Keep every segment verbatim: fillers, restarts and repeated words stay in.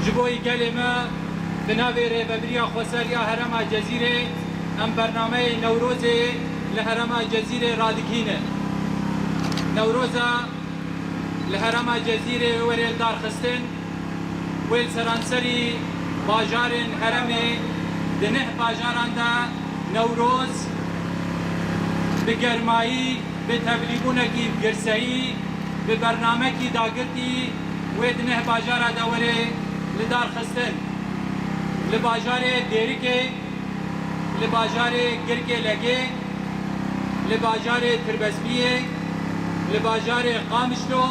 Ji bo gelê me, bi navê Rêvebiriya Xweser ya Herêma Cezîrê, em bernameyê Newrozê li Herêma Cezîrê radikînin. Newroza li Herêma Cezîrê were darxistin, wê li seranserî bajarên herêmê di neh bajaran de Newroz bi germayî, bi tevlîbûnekî bi girseyî, bi bernamekî dagirtî wê di neh bajara de were li dar xistin. Li bajarê Dêrikê, li bajarê Girkê Legê, li bajarê Tirbesbiyê, li bajarê Qamişlo,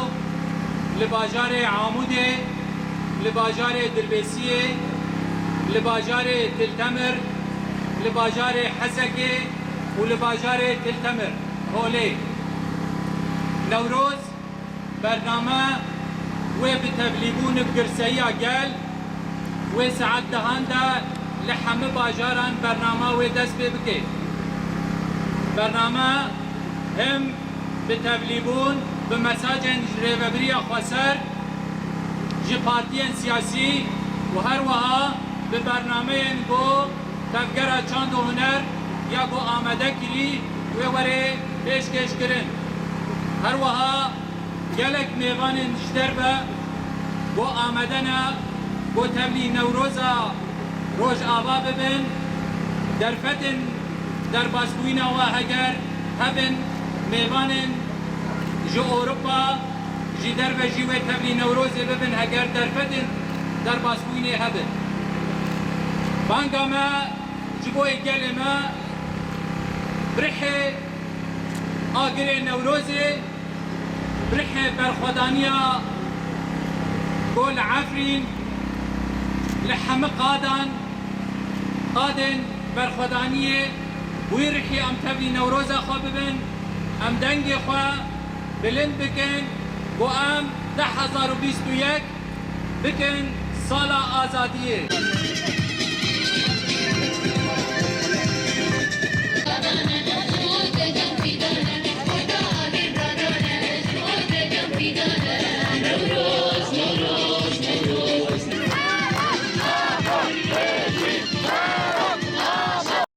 li bajarê Amûdê, li bajarê Dirbêsiyê, li bajarê Tiltemir, li bajarê Hezekê û li bajarê Tiltemir, Holê. Newroz bername wê bi tevlîbûn bi girseyiya gel wê saet dehan de li hemî bajaran bernama wê dest pê bike. Bername him bi tevlîbûn bi mesajên ji Rêvebiriya Xweser, ji partiyên siyasî û her wiha bi bernameyên ku Tevgera Çand û Huner ya ku amade kirî wê were pêşkêş kirin. Her wiha gelek mêvanên ji derve ku amade ne ku tevlî Newroza Rojava bibin, derfetên derbasbûyîna we heger hebin, mêvanên ji Ewropa, ji derve jî wê tevlî Newrozê bibin heger derfetên derbasbûyînê hebin. Banga me ji bo gelê me bi rihê agirê Newrozê, bi rihê berxwedaniya ku li Efrîn, li hemî qadan, qadên berxwedaniyê, wî rihî em tevlî Newroza xwe bibin, em dengê xwe bilind bikin, ku em du hezar û bîst û yek bikin sala azadiyê.